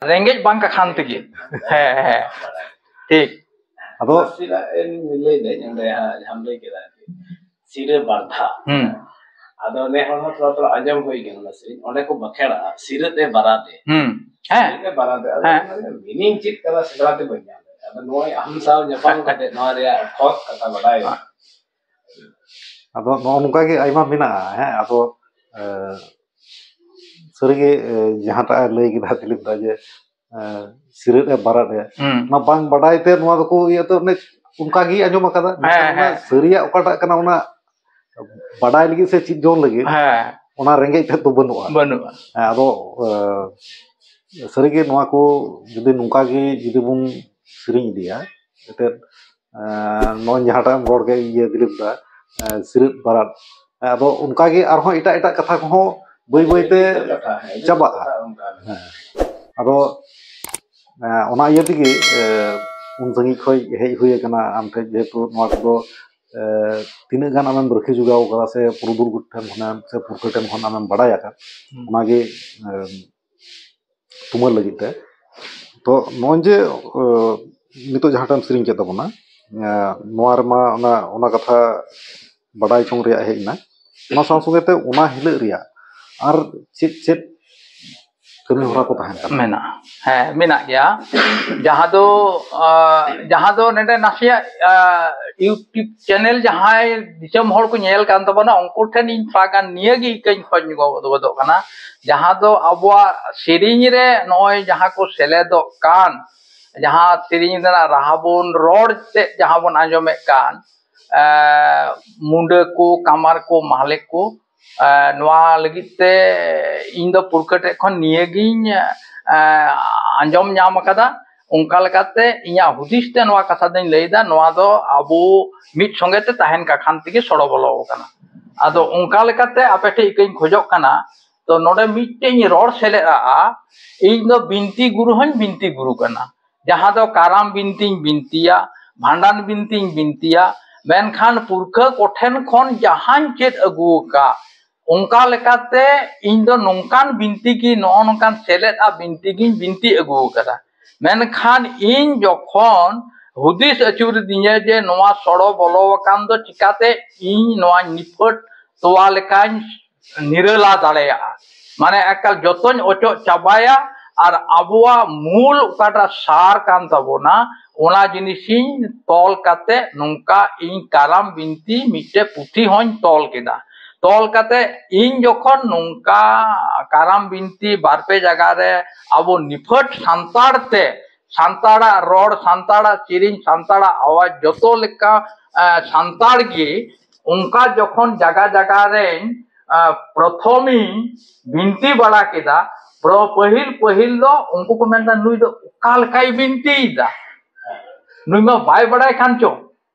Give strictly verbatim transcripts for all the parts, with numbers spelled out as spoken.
ᱨᱮᱸᱜᱮᱡ ᱵᱟᱝ ᱠᱟᱠᱷᱟᱱ ᱛᱮᱜᱮ᱾ ᱦᱮᱸ, ᱦᱮᱸ, ᱴᱷᱤᱠ᱾ ᱟᱫᱚ ᱱᱟᱥᱮᱱᱟᱜ ᱤᱧ ᱞᱟᱹᱭ ᱫᱟᱹᱧ ᱚᱸᱰᱮ ᱦᱟᱸᱜ ᱡᱟᱦᱟᱸᱢ ᱞᱟᱹᱭ ᱠᱮᱫᱟ ᱟᱨᱠᱤ, ᱥᱤᱨᱟᱹ ᱵᱟᱨᱫᱷᱟ᱾ ᱦᱩᱸ᱾ ᱟᱫᱚ ᱱᱮ ᱦᱚᱲ ᱦᱚᱸ ᱛᱷᱚᱲᱟ ᱛᱷᱚᱲᱟ ᱟᱸᱡᱚᱢ ᱦᱩᱭ ᱠᱟᱱᱟ ᱚᱱᱟ ᱥᱮᱨᱮᱧ, ᱚᱸᱰᱮ ᱠᱚ ᱵᱟᱠᱷᱮᱲᱟ ᱥᱤᱨᱟᱹ ᱛᱮ ᱵᱟᱨᱟᱫᱮ᱾ ᱦᱩᱸ᱾ ᱦᱮᱸ᱾ ᱥᱤᱨᱟᱹ ᱛᱮ ᱵᱟᱨᱟᱫᱮ᱾ ᱟᱫᱚ ᱦᱮᱸ᱾ ᱚᱱᱟ ᱨᱮᱭᱟᱜ meaning ᱪᱮᱫ ᱠᱟᱱᱟ ᱥᱮᱸᱫᱽᱨᱟ ᱛᱮ ᱵᱟᱹᱧ ᱧᱟᱢ ᱞᱮᱫᱟ᱾ ᱟᱫᱚ ᱱᱚᱜᱼᱚᱭ ᱟᱢ ᱥᱟᱶ ᱧᱟᱯᱟᱢ ᱠᱟᱛᱮ ᱱᱚᱣᱟ ᱨᱮᱭᱟᱜ ᱠᱷᱚᱛ ᱠᱟᱛᱷᱟ ᱵᱟᱰᱟᱭ ᱮᱱᱟ᱾ ᱟᱫᱚ ᱱᱚᱜᱼᱚ ᱱᱚᱝᱠᱟ ᱜᱮ ᱟᱭᱢᱟ ᱢᱮᱱᱟᱜᱼᱟ᱾ ᱦᱮᱸ, ᱟᱫᱚ ᱮ, ᱥᱟᱹᱨᱤᱜᱮ ᱮ, ᱡᱟᱦᱟᱸᱴᱟᱜ ᱮ ᱞᱟᱹᱭ ᱠᱮᱫᱟ ᱫᱤᱞᱤᱯ ᱫᱟ ᱡᱮ ᱮ, ᱥᱤᱨᱟᱹᱫ ᱮ ᱵᱟᱨᱟᱫ ᱮ, ᱦᱩᱸ᱾ ᱚᱱᱟ ᱵᱟᱝ ᱵᱟᱰᱟᱭ ᱛᱮ ᱱᱚᱣᱟ ᱫᱚᱠᱚ ᱤᱭᱟᱹ ᱛᱚ ᱚᱱᱮ ᱚᱱᱠᱟ ᱜᱮ ᱟᱸᱡᱚᱢ ᱟᱠᱟᱫᱟ᱾ ᱢᱮᱱᱠᱷᱟᱱ ᱦᱮᱸ, ᱚᱱᱟ ᱦᱮᱸ᱾ ᱥᱟᱹᱨᱤᱭᱟᱜ ᱚᱠᱟᱴᱟᱜ ᱠᱟᱱᱟ ᱚᱱᱟ ᱵᱟᱰᱟᱭ ᱞᱟᱹᱜᱤᱫ ᱥᱮ ᱪᱮᱫ ᱡᱚᱝ ᱞᱟᱹᱜᱤᱫ ᱦᱮᱸ, ᱚᱱᱟ ᱨᱮᱸᱜᱮᱡ ᱛᱮᱫ ᱫᱚ ᱵᱟᱹᱱᱩᱜᱼᱟ᱾ ᱵᱟᱹᱱᱩᱜᱼᱟ᱾ ᱦᱮᱸ, ᱟᱫᱚ ᱮ, ᱥᱟᱹᱨᱤᱜᱮ ᱱᱚᱣᱟ ᱠᱚ ᱡᱩᱫᱤ ᱱᱚᱝᱠᱟ ᱜᱮ ᱡᱩᱫᱤ ᱵᱚᱱ ᱥᱮᱨᱮᱧ ᱤᱫᱤᱭᱟ, ᱮᱱᱛᱮᱫ ᱮ, ᱱᱚᱜᱼᱚᱭ ᱡᱟᱦᱟᱸᱴᱟᱜ ᱮᱢ ᱨᱚᱲ ᱠᱮᱫ ᱤᱭᱟᱹ ᱫᱤᱞᱤᱯ ᱫᱟ, ᱮ, ᱥᱤᱨᱟᱹᱫ ᱵᱟᱨᱟᱫ, ᱮ, ᱟᱫᱚ ᱚᱱᱠᱟᱜᱮ ᱟᱨᱦᱚᱸ ᱮᱴᱟᱜ ᱮᱴᱟᱜ ᱠᱟᱛᱷᱟ ᱠᱚᱦᱚᱸ ᱵᱟᱹᱭ ᱵᱟᱹᱭᱛᱮ ᱠᱟᱛᱷᱟ, ᱦᱮᱸ, ᱪᱟᱵᱟᱜᱼᱟ᱾ ᱠᱟᱛᱷᱟ ᱚᱱᱠᱟ᱾ ᱦᱮᱸ᱾ ᱟᱫᱚ ᱮ, ᱚᱱᱟ ᱤᱭᱟᱹ ᱛᱮᱜᱮ ᱮ, ᱩᱱ ᱥᱟᱺᱜᱤᱧ ᱠᱷᱚᱱ ᱦᱮᱡ ᱦᱩᱭ ᱟᱠᱟᱱᱟ ᱟᱢ ᱴᱷᱮᱱ, ᱡᱮᱦᱮᱛᱩ ᱱᱚᱣᱟ ᱠᱚᱫᱚ ᱮ, ᱛᱤᱱᱟᱹᱜ ᱜᱟᱱ ᱟᱢᱮᱢ ᱨᱟᱹᱠᱷᱤ ᱡᱚᱜᱟᱣ ᱠᱟᱫᱟ ᱥᱮ ᱯᱩᱨᱩᱫᱷᱩᱞ ᱠᱚ ᱴᱷᱮᱱ ᱠᱷᱚᱱᱮᱢ ᱥᱮ ᱯᱩᱨᱠᱷᱟᱹ ᱴᱷᱮᱱ ᱠᱷᱚᱱ ᱟᱢᱮᱢ ᱵᱟᱲᱟᱭ ᱟᱠᱟᱫ, ᱦᱩᱸ᱾ ᱚᱱᱟᱜᱮ ᱮ, ᱛᱩᱢᱟᱹᱞ ᱞᱟᱹᱜᱤᱫ ᱛᱮ᱾ ᱛᱚ ᱱᱚᱜᱼᱚᱭ ᱡᱮ ᱮ, ᱱᱤᱛᱚᱜ ᱡᱟᱦᱟᱸᱴᱟᱜ ᱮᱢ ᱥᱮᱨᱮᱧ ᱠᱮᱫ ᱛᱟᱵᱚᱱᱟ, ᱮ, ᱱᱚᱣᱟ ᱨᱮᱢᱟ ᱚᱱᱟ ᱚᱱᱟ ᱠᱟᱛᱷᱟ ᱵᱟᱰᱟᱭ ᱡᱚᱝ ᱨᱮᱭᱟᱜ ᱦᱮᱡ ᱮᱱᱟ, ᱚᱱᱟ ᱥᱟᱶ ᱥᱚᱸᱜᱮ ᱛᱮ ᱚᱱᱟ ᱦᱤᱞᱳᱜ ᱨᱮᱭᱟᱜ ᱟᱨ ᱪᱮᱫ ᱪᱮᱫ ᱠᱟᱹᱢᱤ ᱦᱚᱨᱟ ᱠᱚ ᱛᱟᱦᱮᱱ ᱠᱟᱱᱟ? ᱢᱮᱱᱟᱜᱼᱟ, ᱦᱮᱸ, ᱢᱮᱱᱟᱜ ᱜᱮᱭᱟ᱾ ᱡᱟᱦᱟᱸ ᱫᱚ ᱟ, ᱡᱟᱦᱟᱸ ᱫᱚ ᱱᱚᱰᱮ ᱱᱟᱥᱮᱭᱟᱜ ᱟ, YouTube channel ᱡᱟᱦᱟᱸᱭ ᱫᱤᱥᱚᱢ ᱦᱚᱲ ᱠᱚ ᱧᱮᱞ ᱠᱟᱱ ᱛᱟᱵᱚᱱᱟ, ᱩᱱᱠᱩ ᱴᱷᱮᱱ ᱤᱧ ᱛᱷᱚᱲᱟ ᱜᱟᱱ ᱱᱤᱭᱟᱹ ᱜᱮ ᱤᱠᱟᱹᱧ ᱠᱷᱚᱡᱽ ᱜᱚᱫᱚᱜ ᱠᱟᱱᱟ, ᱡᱟᱦᱟᱸ ᱫᱚ ᱟᱵᱚᱣᱟᱜ ᱥᱮᱨᱮᱧ ᱨᱮ ᱱᱚᱜᱼᱚᱭ ᱡᱟᱦᱟᱸ ᱠᱚ ᱥᱮᱞᱮᱫᱚᱜ ᱠᱟᱱ, ᱡᱟᱦᱟᱸ ᱥᱮᱨᱮᱧ ᱨᱮᱱᱟᱜ ᱨᱟᱦᱟ ᱵᱚᱱ ᱨᱚᱲ ᱛᱮ ᱡᱟᱦᱟᱸ ᱵᱚᱱ ᱟᱸᱡᱚᱢᱮᱫ ᱠᱟᱱ, ᱮ, ᱢᱩᱸᱰᱟᱹ ᱠᱚ, ᱠᱟᱢᱟᱨ ᱠᱚ, ᱢᱟᱦᱞᱮ ᱠᱚ, ᱮ, ᱱᱚᱣᱟ ᱞᱟᱹᱜᱤᱫ ᱛᱮ ᱤᱧ ᱫᱚ ᱯᱩᱨᱠᱷᱟᱹ ᱴᱷᱮᱡ ᱠᱷᱚᱱ ᱱᱤᱭᱟᱹᱜᱤᱧ ᱮ, ᱟᱸᱡᱚᱢ ᱧᱟᱢ ᱟᱠᱟᱫᱟ᱾ ᱚᱱᱠᱟ ᱞᱮᱠᱟᱛᱮ ᱤᱧᱟᱹᱜ ᱦᱩᱫᱤᱥ ᱛᱮ ᱱᱚᱣᱟ ᱠᱟᱛᱷᱟ ᱫᱚᱧ ᱞᱟᱹᱭᱫᱟ, ᱱᱚᱣᱟ ᱫᱚ ᱟᱵᱚ ᱢᱤᱫ ᱥᱚᱸᱜᱮ ᱛᱮ ᱛᱟᱦᱮᱱ ᱠᱟᱠᱷᱟᱱ ᱛᱮᱜᱮ ᱥᱚᱲᱚ ᱵᱚᱞᱚ ᱟᱠᱟᱱᱟ᱾ ᱟᱫᱚ ᱚᱱᱠᱟ ᱞᱮᱠᱟᱛᱮ ᱟᱯᱮ ᱴᱷᱮᱡ ᱤᱠᱟᱹᱧ ᱠᱷᱚᱡᱚᱜ ᱠᱟᱱᱟ, ᱛᱚ ᱱᱚᱰᱮ ᱢᱤᱫᱴᱮᱡ ᱤᱧ ᱨᱚᱲ ᱥᱮᱞᱮᱫ ᱟᱜᱼᱟ, ᱤᱧ ᱫᱚ ᱵᱤᱱᱛᱤ ᱜᱩᱨᱩ ᱦᱚᱸᱧ ᱵᱤᱱᱛᱤ ᱜᱩᱨᱩ ᱠᱟᱱᱟ, ᱡᱟᱦᱟᱸ ᱫᱚ ᱠᱟᱨᱟᱢ ᱵᱤᱱᱛᱤᱧ ᱵᱤᱱᱛᱤᱭᱟ, ᱵᱷᱟᱸᱰᱟᱱ ᱵᱤᱱᱛᱤᱧ ᱵᱤᱱᱛᱤᱭᱟ, ᱢᱮᱱᱠᱷᱟᱱ ᱯᱩᱨᱠᱷᱟᱹ ᱠᱚᱴᱷᱮᱱ ᱠᱷᱚᱱ ᱡᱟᱦᱟᱸᱧ ᱪᱮᱫ ᱟᱹᱜᱩ ᱟᱠᱟᱫ, ᱚᱱᱠᱟ ᱞᱮᱠᱟᱛᱮ ᱤᱧ ᱫᱚ ᱱᱚᱝᱠᱟᱱ ᱵᱤᱱᱛᱤ ᱜᱮ, ᱱᱚᱜᱼᱚ ᱱᱚᱝᱠᱟᱱ ᱥᱮᱞᱮᱫ ᱟᱜ ᱵᱤᱱᱛᱤ ᱜᱤᱧ ᱵᱤᱱᱛᱤ ᱟᱹᱜᱩ ᱟᱠᱟᱫᱟ᱾ ᱢᱮᱱᱠᱷᱟᱱ ᱤᱧ ᱡᱚᱠᱷᱚᱱ ᱦᱩᱫᱤᱥ ᱟᱹᱪᱩᱨᱤᱫᱤᱧᱟ ᱡᱮ ᱱᱚᱣᱟ ᱥᱚᱲᱚ ᱵᱚᱞᱚ ᱟᱠᱟᱱ ᱫᱚ ᱪᱤᱠᱟᱛᱮ ᱤᱧ ᱱᱚᱣᱟ ᱱᱤᱯᱷᱟᱹᱴ ᱛᱚᱣᱟ ᱞᱮᱠᱟᱧ ᱱᱤᱨᱟᱹᱞᱟ ᱫᱟᱲᱮᱭᱟᱜᱼᱟ, ᱢᱟᱱᱮ ᱮᱠᱟᱞ ᱡᱚᱛᱚᱧ ᱚᱪᱚᱜ ᱪᱟᱵᱟᱭᱟ, ᱟᱨ ᱟᱵᱚᱣᱟᱜ ᱢᱩᱞ ᱚᱠᱟᱴᱟᱜ ᱥᱟᱨ ᱠᱟᱱ ᱛᱟᱵᱚᱱᱟ, ᱚᱱᱟ ᱡᱤᱱᱤᱥᱤᱧ ᱛᱚᱞ ᱠᱟᱛᱮ ᱱᱚᱝᱠᱟ ᱤᱧ ᱠᱟᱨᱟᱢ ᱵᱤᱱᱛᱤ ᱢᱤᱫᱴᱮᱡ ᱯᱩᱛᱷᱤ ᱦᱚᱸᱧ ᱛᱚᱞ ᱠᱮᱫᱟ᱾ ᱛᱚᱞ ᱠᱟᱛᱮ ᱤᱧ ᱡᱚᱠᱷᱚᱱ ᱱᱚᱝᱠᱟ ᱠᱟᱨᱟᱢ ᱵᱤᱱᱛᱤ ᱵᱟᱨ ᱯᱮ ᱡᱟᱭᱜᱟ ᱨᱮ ᱟᱵᱚ ᱱᱤᱯᱷᱟᱹᱴ ᱥᱟᱱᱛᱟᱲ ᱛᱮ, ᱥᱟᱱᱛᱟᱲᱟᱜ ᱨᱚᱲ, ᱥᱟᱱᱛᱟᱲᱟᱜ ᱥᱮᱨᱮᱧ, ᱥᱟᱱᱛᱟᱲᱟᱜ ᱟᱣᱟᱡᱽ ᱡᱚᱛᱚ ᱞᱮᱠᱟ, ᱮ, ᱥᱟᱱᱛᱟᱲ ᱜᱮ ᱚᱱᱠᱟ ᱡᱚᱠᱷᱚᱱ ᱡᱟᱭᱜᱟ ᱡᱟᱭᱜᱟ ᱨᱮᱧ, ᱮ, ᱯᱨᱚᱛᱷᱚᱢᱤᱧ ᱵᱤᱱᱛᱤ ᱵᱟᱲᱟ ᱠᱮᱫᱟ, ᱯᱨᱚ-, ᱯᱟᱹᱦᱤᱞ ᱯᱟᱹᱦᱤᱞ ᱫᱚ ᱩᱱᱠᱩ ᱠᱚ ᱢᱮᱱᱫᱟ, "ᱱᱩᱭ ᱫᱚ ᱚᱠᱟ ᱞᱮᱠᱟᱭ ᱵᱤᱱᱛᱤᱭᱮᱫᱟ? ᱱᱩᱭ ᱢᱟ ᱵᱟᱭ ᱵᱟᱲᱟᱭ ᱠᱷᱟᱱ ᱪᱚ?"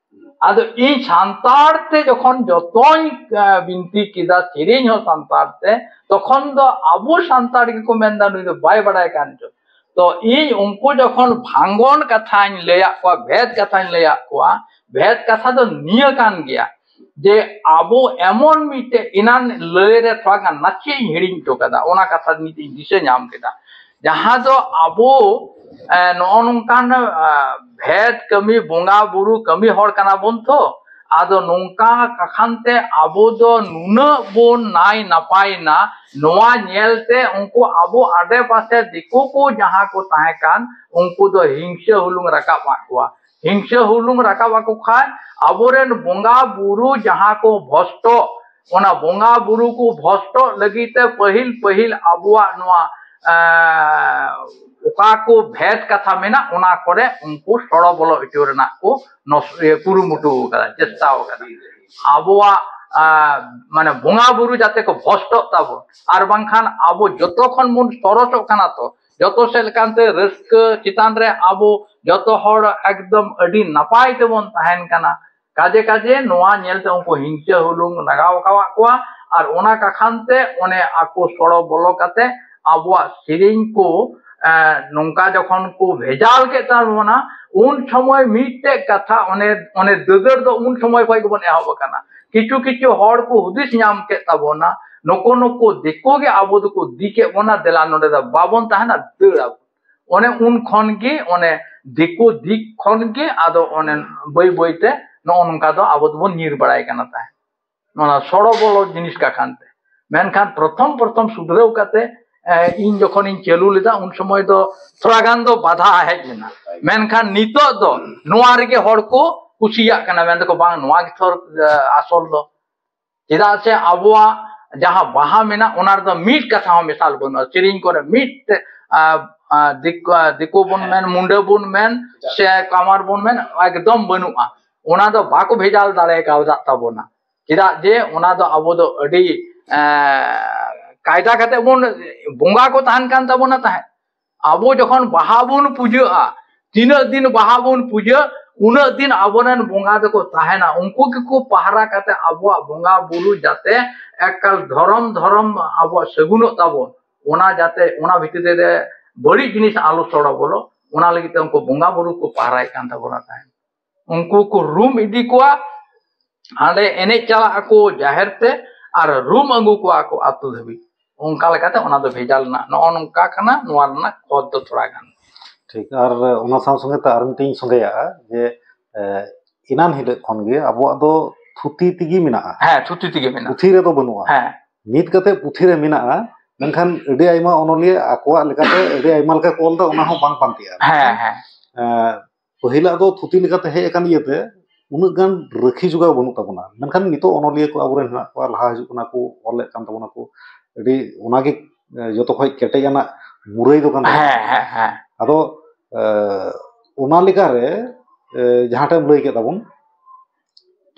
ᱟᱫᱚ ᱤᱧ ᱥᱟᱱᱛᱟᱲ ᱛᱮ ᱡᱚᱠᱷᱚᱱ ᱡᱚᱛᱚᱧ, ᱮ, ᱵᱤᱱᱛᱤ ᱠᱮᱫᱟ, ᱥᱮᱨᱮᱧ ᱦᱚᱸ ᱥᱟᱱᱛᱟᱲ ᱛᱮ, ᱛᱚᱠᱷᱚᱱ ᱫᱚ ᱟᱵᱚ ᱥᱟᱱᱛᱟᱲ ᱜᱮᱠᱚ ᱢᱮᱱᱫᱟ, "ᱱᱩᱭ ᱫᱚ ᱵᱟᱭ ᱵᱟᱲᱟᱭ ᱠᱟᱱ ᱪᱚ?" ᱛᱚ ᱤᱧ ᱩᱱᱠᱩ ᱡᱚᱠᱷᱚᱱ ᱵᱷᱟᱝᱜᱚᱱ ᱠᱟᱛᱷᱟᱧ ᱞᱟᱹᱭᱟᱫ ᱠᱚᱣᱟ, ᱵᱷᱮᱫ ᱠᱟᱛᱷᱟᱧ ᱞᱟᱹᱭᱟᱫ ᱠᱚᱣᱟ, ᱵᱷᱮᱫ ᱠᱟᱛᱷᱟ ᱫᱚ ᱱᱤᱭᱟᱹ ᱠᱟᱱ ᱜᱮᱭᱟ ᱡᱮ ᱟᱵᱚ ᱮᱢᱚᱱ ᱢᱤᱫᱴᱮᱡ, ᱮᱱᱟᱱ ᱞᱟᱹᱭ ᱨᱮ ᱛᱷᱚᱲᱟ ᱜᱟᱱ ᱱᱟᱥᱮᱭᱟᱜ ᱤᱧ ᱦᱤᱲᱤᱧ ᱦᱚᱴᱚ ᱠᱟᱫᱟ, ᱚᱱᱟ ᱠᱟᱛᱷᱟ ᱱᱤᱛ ᱤᱧ ᱫᱤᱥᱟᱹ ᱧᱟᱢ ᱠᱮᱫᱟ, ᱡᱟᱦᱟᱸ ᱫᱚ ᱟᱵᱚ, ᱮ, ᱱᱚᱜᱼᱚ ᱱᱚᱝᱠᱟᱱ, ᱮ, ᱵᱷᱮᱫ ᱠᱟᱹᱢᱤ, ᱵᱚᱸᱜᱟ ᱵᱩᱨᱩ ᱠᱟᱹᱢᱤ ᱦᱚᱲ ᱠᱟᱱᱟ ᱵᱚᱱ ᱛᱚ᱾ ᱟᱫᱚ ᱱᱚᱝᱠᱟ ᱠᱟᱠᱷᱟᱱ ᱛᱮ ᱟᱵᱚ ᱫᱚ ᱱᱩᱱᱟᱹᱜ ᱵᱚᱱ ᱱᱟᱭ ᱱᱟᱯᱟᱭ ᱱᱟ, ᱱᱚᱣᱟ ᱧᱮᱞ ᱛᱮ ᱩᱱᱠᱩ ᱟᱵᱚ ᱟᱰᱮ ᱯᱟᱥᱮ ᱫᱤᱠᱩ ᱠᱚ ᱡᱟᱦᱟᱸ ᱠᱚ ᱛᱟᱦᱮᱸ ᱠᱟᱱ, ᱩᱱᱠᱩ ᱫᱚ ᱦᱤᱝᱥᱟᱹ ᱦᱩᱞᱩᱝ ᱨᱟᱠᱟᱵ ᱟᱫ ᱠᱚᱣᱟ᱾ ᱦᱤᱝᱥᱟᱹ ᱦᱩᱞᱩᱝ ᱨᱟᱠᱟᱵ ᱟᱠᱚ ᱠᱷᱟᱱ ᱟᱵᱚᱨᱮᱱ ᱵᱚᱸᱜᱟ ᱵᱩᱨᱩ ᱡᱟᱦᱟᱸ ᱠᱚ ᱵᱷᱚᱥᱴᱚ, ᱚᱱᱟ ᱵᱚᱸᱜᱟ ᱵᱩᱨᱩ ᱠᱚ ᱵᱷᱚᱥᱴᱚᱜ ᱞᱟᱹᱜᱤᱫ ᱛᱮ ᱯᱟᱹᱦᱤᱞ ᱯᱟᱹᱦᱤᱞ ᱟᱵᱚᱣᱟᱜ ᱱᱚᱣᱟ, ᱮ, ᱚᱠᱟ ᱠᱚ ᱵᱷᱮᱫ ᱠᱟᱛᱷᱟ ᱢᱮᱱᱟᱜ, ᱚᱱᱟ ᱠᱚᱨᱮ ᱩᱱᱠᱩ ᱥᱚᱲᱚ ᱵᱚᱞᱚ ᱦᱚᱪᱚ ᱨᱮᱱᱟᱜ ᱠᱚ ᱱᱚᱥ-, ᱤᱭᱟᱹ, ᱠᱩᱨᱩᱢᱩᱴᱩ ᱟᱠᱟᱫᱟ, ᱪᱮᱥᱴᱟ ᱟᱠᱟᱫᱟ᱾ ᱟᱵᱚᱣᱟᱜ, ᱮ, ᱢᱟᱱᱮ ᱵᱚᱸᱜᱟ ᱵᱩᱨᱩ ᱡᱟᱛᱮ ᱠᱚ ᱵᱷᱚᱥᱴᱚᱜ ᱛᱟᱵᱚᱱ, ᱟᱨ ᱵᱟᱝᱠᱷᱟᱱ ᱟᱵᱚ ᱡᱚᱛᱚ ᱠᱷᱚᱱ ᱵᱚᱱ ᱥᱚᱨᱚᱥᱚᱜ ᱠᱟᱱᱟ ᱛᱚ, ᱡᱚᱛᱚ ᱥᱮᱫ ᱞᱮᱠᱟᱱᱛᱮ ᱨᱟᱹᱥᱠᱟᱹ ᱪᱮᱛᱟᱱ ᱨᱮ ᱟᱵᱚ ᱡᱚᱛᱚ ᱦᱚᱲ ᱮᱠᱫᱚᱢ ᱟᱹᱰᱤ ᱱᱟᱯᱟᱭ ᱛᱮᱵᱚᱱ ᱛᱟᱦᱮᱱ ᱠᱟᱱᱟ᱾ ᱠᱟᱡᱮ ᱠᱟᱡᱮ ᱱᱚᱣᱟ ᱧᱮᱞᱛᱮ ᱩᱱᱠᱩ ᱦᱤᱝᱥᱟᱹ ᱦᱩᱞᱩᱝ ᱞᱟᱜᱟᱣ ᱟᱠᱟᱣᱟᱫ ᱠᱚᱣᱟ, ᱟᱨ ᱚᱱᱟ ᱠᱟᱠᱷᱟᱱ ᱛᱮ ᱚᱱᱮ ᱟᱠᱚ ᱥᱚᱲᱚ ᱵᱚᱞᱚ ᱠᱟᱛᱮ ᱟᱵᱚᱣᱟᱜ ᱥᱮᱨᱮᱧ ᱠᱚ, ᱮ, ᱱᱚᱝᱠᱟ ᱡᱚᱠᱷᱚᱱ ᱠᱚ ᱵᱷᱮᱡᱟᱞ ᱠᱮᱫ ᱛᱟᱵᱚᱱᱟ, ᱩᱱ ᱥᱚᱢᱚᱭ ᱢᱤᱫᱴᱮᱡ ᱠᱟᱛᱷᱟ, ᱚᱱᱮ, ᱚᱱᱮ ᱫᱟᱹᱫᱟᱹᱲ ᱫᱚ ᱩᱱ ᱥᱚᱢᱚᱭ ᱠᱷᱚᱱ ᱜᱮᱵᱚᱱ ᱮᱦᱚᱵ ᱟᱠᱟᱱᱟ᱾ ᱠᱤᱪᱷᱩ ᱠᱤᱪᱷᱩ ᱦᱚᱲ ᱠᱚ ᱦᱩᱫᱤᱥ ᱧᱟᱢ ᱠᱮᱫ ᱛᱟᱵᱚᱱᱟ, ᱱᱩᱠᱩ ᱱᱩᱠᱩ ᱫᱤᱠᱩ ᱜᱮ ᱟᱵᱚ ᱫᱚᱠᱚ ᱫᱤᱠᱮᱫ ᱵᱚᱱᱟ, ᱫᱮᱞᱟ ᱱᱚᱰᱮ ᱫᱚ ᱵᱟᱵᱚᱱ ᱛᱟᱦᱮᱱᱟ, ᱫᱟᱹᱲ ᱟᱵᱚᱱ᱾ ᱚᱱᱮ ᱩᱱ ᱠᱷᱚᱱ ᱜᱮ ᱚᱱᱮ ᱫᱤᱠᱩ ᱫᱤᱠ ᱠᱷᱚᱱ ᱜᱮ ᱟᱫᱚ ᱚᱱᱮ ᱵᱟᱹᱭ ᱵᱟᱹᱭ ᱛᱮ ᱱᱚᱜᱼᱚ ᱱᱚᱝᱠᱟ ᱫᱚ ᱟᱵᱚ ᱫᱚᱵᱚᱱ ᱧᱤᱨ ᱵᱟᱲᱟᱭ ᱠᱟᱱᱟ ᱛᱟᱦᱮᱸᱫ, ᱱᱚᱣᱟ ᱥᱚᱲᱚ ᱵᱚᱞᱚ ᱡᱤᱱᱤᱥ ᱠᱟ ᱠᱟᱱᱛᱮ᱾ ᱢᱮᱱᱠᱷᱟᱱ ᱯᱨᱚᱛᱷᱚᱢ ᱯᱨᱚᱛᱷᱚᱢ ᱥᱩᱫᱷᱨᱟᱹᱣ ᱠᱟᱛᱮ, ᱮ, ᱤᱧ ᱡᱚᱠᱷᱚᱱᱤᱧ ᱪᱟᱹᱞᱩ ᱞᱮᱫᱟ, ᱩᱱ ᱥᱚᱢᱚᱭ ᱫᱚ ᱛᱷᱚᱲᱟ ᱜᱟᱱ ᱫᱚ ᱵᱟᱫᱷᱟ ᱦᱮᱡ ᱞᱮᱱᱟ᱾ ᱢᱮᱱᱠᱷᱟᱱ ᱱᱤᱛᱚᱜ ᱫᱚ ᱱᱚᱣᱟ ᱨᱮᱜᱮ ᱦᱚᱲ ᱠᱚ ᱠᱩᱥᱤᱭᱟᱜ ᱠᱟᱱᱟ, ᱢᱮᱱ ᱫᱟᱠᱚ, "ᱵᱟᱝ, ᱱᱚᱣᱟ ᱜᱮ ᱛᱷᱚᱨ, ᱮ, ᱟᱥᱚᱞ ᱫᱚ᱾" ᱪᱮᱫᱟᱜ ᱥᱮ ᱟᱵᱚᱣᱟᱜ ᱡᱟᱦᱟᱸ ᱵᱟᱦᱟ ᱢᱮᱱᱟᱜ, ᱚᱱᱟ ᱨᱮᱫᱚ ᱢᱤᱫ ᱠᱟᱛᱷᱟ ᱦᱚᱸ ᱢᱮᱥᱟᱞ ᱵᱟᱹᱱᱩᱜᱼᱟ᱾ ᱥᱮᱨᱮᱧ ᱠᱚᱨᱮ ᱢᱤᱫ ᱛᱮ, ᱟ, ᱟ, ᱫᱤᱠ-, ᱟ, ᱫᱤᱠᱩ ᱵᱚᱱ ᱢᱮᱱ, ᱢᱩᱱᱰᱟᱹ ᱵᱚᱱ ᱢᱮᱱ, ᱥᱮ ᱠᱟᱢᱟᱨ ᱵᱚᱱ ᱢᱮᱱ, ᱮᱠᱫᱚᱢ ᱵᱟᱹᱱᱩᱜᱼᱟ᱾ ᱚᱱᱟ ᱫᱚ ᱵᱟᱠᱚ ᱵᱷᱮᱡᱟᱞ ᱫᱟᱲᱮ ᱠᱟᱣᱫᱟᱜ ᱛᱟᱵᱚᱱᱟ᱾ ᱪᱮᱫᱟᱜ ᱡᱮ ᱚᱱᱟ ᱫᱚ ᱟᱵᱚ ᱫᱚ ᱟᱹᱰᱤ, ᱮ, ᱠᱟᱭᱫᱟ ᱠᱟᱛᱮ ᱵᱚᱱ, ᱵᱚᱸᱜᱟ ᱠᱚ ᱛᱟᱦᱮᱱ ᱠᱟᱱ ᱛᱟᱵᱚᱱᱟ ᱛᱟᱦᱮᱸᱫ᱾ ᱟᱵᱚ ᱡᱚᱠᱷᱚᱱ ᱵᱟᱦᱟ ᱵᱚᱱ ᱯᱩᱡᱟᱹᱜᱼᱟ, ᱛᱤᱱᱟᱹᱜ ᱫᱤᱱ ᱵᱟᱦᱟ ᱵᱚᱱ ᱯᱩᱡᱟᱹ, ᱩᱱᱟᱹᱜ ᱫᱤᱱ ᱟᱵᱚᱨᱮᱱ ᱵᱚᱸᱜᱟ ᱫᱚᱠᱚ ᱛᱟᱦᱮᱱᱟ᱾ ᱩᱱᱠᱩ ᱜᱮᱠᱚ ᱯᱟᱦᱨᱟ ᱠᱟᱛᱮ ᱟᱵᱚᱣᱟᱜ ᱵᱚᱸᱜᱟ ᱵᱩᱨᱩ ᱡᱟᱛᱮ ᱮᱠᱟᱞ ᱫᱷᱚᱨᱚᱢ ᱫᱷᱚᱨᱚᱢ ᱟᱵᱚᱣᱟᱜ ᱥᱟᱹᱜᱩᱱᱚᱜ ᱛᱟᱵᱚᱱ, ᱚᱱᱟ ᱡᱟᱛᱮ ᱚᱱᱟ ᱵᱷᱤᱛᱨᱤ ᱨᱮ ᱵᱟᱹᱲᱤᱡ ᱡᱤᱱᱤᱥ ᱟᱞᱚ ᱥᱚᱲᱚ ᱵᱚᱞᱚ, ᱚᱱᱟ ᱞᱟᱹᱜᱤᱫ ᱛᱮ ᱩᱱᱠᱩ ᱵᱚᱸᱜᱟ ᱵᱩᱨᱩ ᱠᱚ ᱯᱟᱦᱨᱟᱭᱮᱫ ᱠᱟᱱ ᱛᱟᱵᱚᱱᱟ ᱛᱟᱦᱮᱸᱫ᱾ ᱩᱱᱠᱩ ᱠᱚ ᱨᱩᱢ ᱤᱫᱤ ᱠᱚᱣᱟ, ᱦᱟᱸᱰᱮ ᱮᱱᱮᱡ ᱪᱟᱞᱟᱜ ᱟᱠᱚ ᱡᱟᱦᱮᱨ ᱛᱮ, ᱟᱨ ᱨᱩᱢ ᱟᱹᱜᱩ ᱠᱚᱣᱟ ᱠᱚ ᱟᱹᱛᱩ ᱫᱷᱟᱹᱵᱤᱡ᱾ ᱚᱱᱠᱟ ᱞᱮᱠᱟᱛᱮ ᱚᱱᱟ ᱫᱚ ᱵᱷᱮᱡᱟ ᱞᱮᱱᱟ᱾ ᱱᱚᱜᱼᱚ ᱱᱚᱝᱠᱟ ᱠᱟᱱᱟ ᱱᱚᱣᱟ ᱨᱮᱱᱟᱜ ᱠᱷᱚᱛ ᱫᱚ ᱛᱷᱚᱲᱟ ᱜᱟᱱ᱾ ᱴᱷᱤᱠ᱾ ᱟᱨ ᱚᱱᱟ ᱥᱟᱶ ᱥᱚᱸᱜᱮ ᱛᱮ ᱟᱨ ᱢᱤᱫᱴᱤᱧ ᱥᱚᱸᱜᱮᱭᱟᱜᱼᱟ ᱡᱮ, ᱮ, ᱮᱱᱟᱱ ᱦᱤᱞᱳᱜ ᱠᱷᱚᱱ ᱜᱮ ᱟᱵᱚᱣᱟᱜ ᱫᱚ ᱛᱷᱩᱛᱤ ᱛᱮᱜᱮ ᱢᱮᱱᱟᱜᱼᱟ᱾ ᱦᱮᱸ, ᱛᱷᱩᱛᱤ ᱛᱮᱜᱮ ᱢᱮᱱᱟᱜᱼᱟ᱾ ᱯᱩᱛᱷᱤ ᱨᱮᱫᱚ ᱵᱟᱹᱱᱩᱜᱼᱟ᱾ ᱦᱮᱸ᱾ ᱱᱤᱛ ᱠᱟᱛᱮ ᱯᱩᱛᱷᱤ ᱨᱮ ᱢᱮᱱᱟᱜᱼᱟ, ᱢᱮᱱᱠᱷᱟᱱ ᱟᱹᱰᱤ ᱟᱭᱢᱟ ᱚᱱᱚᱞᱤᱭᱟᱹ ᱟᱠᱚᱣᱟᱜ ᱞᱮᱠᱟᱛᱮ ᱟᱹᱰᱤ ᱟᱭᱢᱟ ᱞᱮᱠᱟ ᱠᱚ ᱚᱞ ᱮᱫᱟ, ᱚᱱᱟ ᱦᱚᱸ ᱵᱟᱝ ᱯᱟᱱᱛᱮᱜᱼᱟ᱾ ᱦᱮᱸ, ᱦᱮᱸ᱾ ᱮ, ᱯᱟᱹᱦᱤᱞᱟᱜ ᱫᱚ ᱛᱷᱩᱛᱤ ᱞᱮᱠᱟᱛᱮ ᱦᱮᱡ ᱟᱠᱟᱱ ᱤᱭᱟᱹᱛᱮ ᱩᱱᱟᱹᱜ ᱜᱟᱱ ᱨᱟᱹᱠᱷᱤ ᱡᱚᱜᱟᱣ ᱵᱟᱹᱱᱩᱜ ᱛᱟᱵᱚᱱᱟ᱾ ᱢᱮᱱᱠᱷᱟᱱ ᱱᱤᱛᱚᱜ ᱚᱱᱚᱞᱤᱭᱟᱹ ᱠᱚ ᱟᱵᱚᱨᱮᱱ ᱦᱮᱱᱟᱜ ᱠᱚᱣᱟ, ᱞᱟᱦᱟ ᱦᱤᱡᱩᱜ ᱠᱟᱱᱟ ᱠᱚ, ᱚᱞᱮᱫ ᱠᱟᱱ ᱛᱟᱵᱚᱱᱟ ᱠᱚ, ᱟᱹᱰᱤ ᱚᱱᱟᱜᱮ, ᱮ, ᱡᱚᱛᱚ ᱠᱷᱚᱡ ᱠᱮᱴᱮᱡ ᱟᱱᱟᱜ ᱢᱩᱨᱟᱹᱭ ᱫᱚ ᱠᱟᱱ ᱛᱟᱵᱚᱱᱟ᱾ ᱦᱮᱸ, ᱦᱮᱸ, ᱦᱮᱸ᱾ ᱟᱫᱚ, ᱮ, ᱚᱱᱟ ᱞᱮᱠᱟᱨᱮ, ᱮ, ᱡᱟᱦᱟᱸᱴᱟᱜ ᱮᱢ ᱞᱟᱹᱭ ᱠᱮᱫ ᱛᱟᱵᱚᱱ,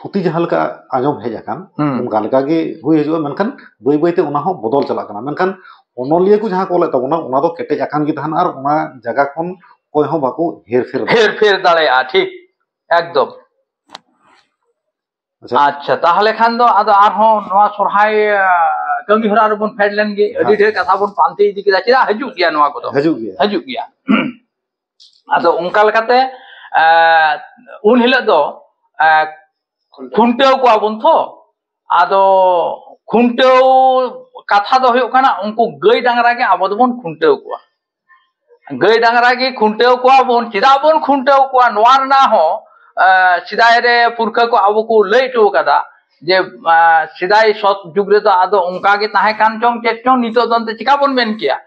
ᱛᱷᱩᱛᱤ ᱡᱟᱦᱟᱸ ᱞᱮᱠᱟ ᱟᱸᱡᱚᱢ ᱦᱮᱡ ᱟᱠᱟᱱ, ᱦᱩᱸ᱾ ᱚᱱᱠᱟ ᱞᱮᱠᱟ ᱜᱮ ᱦᱩᱭ ᱦᱤᱡᱩᱜᱼᱟ, ᱢᱮᱱᱠᱷᱟᱱ ᱵᱟᱹᱭ ᱵᱟᱹᱭ ᱛᱮ ᱚᱱᱟ ᱦᱚᱸ ᱵᱚᱫᱚᱞ ᱪᱟᱞᱟᱜ ᱠᱟᱱᱟ᱾ ᱢᱮᱱᱠᱷᱟᱱ ᱚᱱᱚᱞᱤᱭᱟᱹ ᱠᱚ ᱡᱟᱦᱟᱸ ᱠᱚ ᱚᱞᱮᱫ ᱛᱟᱵᱚᱱᱟ, ᱚᱱᱟ ᱫᱚ ᱠᱮᱴᱮᱡ ᱟᱠᱟᱱ ᱜᱮ ᱛᱟᱦᱮᱱᱟ ᱟᱨ ᱚᱱᱟ ᱡᱟᱭᱜᱟ ᱠᱷᱚᱱ ᱚᱠᱚᱭ ᱦᱚᱸ ᱵᱟᱠᱚ ᱦᱮᱨ ᱯᱷᱮᱨ ᱫᱟᱲᱮᱭᱟᱜᱼᱟ᱾ ᱦᱮᱨ ᱯᱷᱮᱨ ᱫᱟᱲᱮᱭᱟᱜᱼᱟ, ᱴᱷᱤᱠ, ᱮᱠᱫᱚᱢ᱾ ᱟᱪᱪᱷᱟ᱾ ᱟᱪᱪᱷᱟ, ᱛᱟᱦᱚᱞᱮ ᱠᱷᱟᱱ ᱫᱚ ᱟᱫᱚ ᱟᱨᱦᱚᱸ ᱱᱚᱣᱟ ᱥᱚᱨᱦᱟᱭ, ᱟ, ᱠᱟᱹᱢᱤ ᱦᱚᱨᱟ ᱨᱮᱵᱚᱱ ᱯᱷᱮᱰ ᱞᱮᱱ ᱜᱮ᱾ ᱟᱹᱰᱤ ᱦᱮᱸ᱾ ᱰᱷᱮᱨ ᱠᱟᱛᱷᱟ ᱵᱚᱱ ᱯᱟᱱᱛᱮ ᱤᱫᱤ ᱠᱮᱫᱟ᱾ ᱪᱮᱫᱟᱜ ᱦᱤᱡᱩᱜ ᱜᱮᱭᱟ ᱱᱚᱣᱟ ᱠᱚᱫᱚ? ᱦᱤᱡᱩᱜ ᱜᱮᱭᱟ᱾ ᱦᱤᱡᱩᱜ ᱜᱮᱭᱟ᱾ ᱟᱫᱚ ᱚᱱᱠᱟ ᱞᱮᱠᱟᱛᱮ, ᱮ, ᱩᱱ ᱦᱤᱞᱳᱜ ᱫᱚ, ᱮ, ᱠᱷᱩᱱᱴᱟᱹᱣ ᱠᱚᱣᱟ ᱵᱚᱱ ᱛᱚ᱾ ᱟᱫᱚ ᱠᱷᱩᱱᱴᱟᱹᱣ ᱠᱟᱛᱷᱟ ᱫᱚ ᱦᱩᱭᱩᱜ ᱠᱟᱱᱟ, ᱩᱱᱠᱩ ᱜᱟᱹᱭ ᱰᱟᱝᱨᱟ ᱜᱮ ᱟᱵᱚ ᱫᱚᱵᱚᱱ ᱠᱷᱩᱱᱴᱟᱹᱣ ᱠᱚᱣᱟ᱾ ᱜᱟᱹᱭ ᱰᱟᱝᱨᱟ ᱜᱮ ᱠᱷᱩᱱᱴᱟᱹᱣ ᱠᱚᱣᱟ ᱵᱚᱱ᱾ ᱪᱮᱫᱟᱜ ᱵᱚᱱ ᱠᱷᱩᱱᱴᱟᱹᱣ ᱠᱚᱣᱟ, ᱱᱚᱣᱟ ᱨᱮᱱᱟᱜ ᱦᱚᱸ, ᱮ, ᱥᱮᱫᱟᱭ ᱨᱮ ᱯᱩᱨᱠᱷᱟᱹ ᱠᱚ ᱟᱵᱚ ᱠᱚ ᱞᱟᱹᱭ ᱦᱚᱴᱚ ᱟᱠᱟᱫᱟ ᱡᱮ, ᱮ, ᱥᱮᱫᱟᱭ ᱥᱚᱛ ᱡᱩᱜᱽ ᱨᱮᱫᱚ ᱟᱫᱚ ᱚᱱᱠᱟ ᱜᱮ ᱛᱟᱦᱮᱸ ᱠᱟᱱ ᱪᱚᱝ ᱪᱮᱫ ᱪᱚᱝ, ᱱᱤᱛᱚᱜ ᱫᱚ ᱮᱱᱛᱮ ᱪᱤᱠᱟ ᱵᱚᱱ ᱢᱮᱱ ᱠᱮᱭᱟ?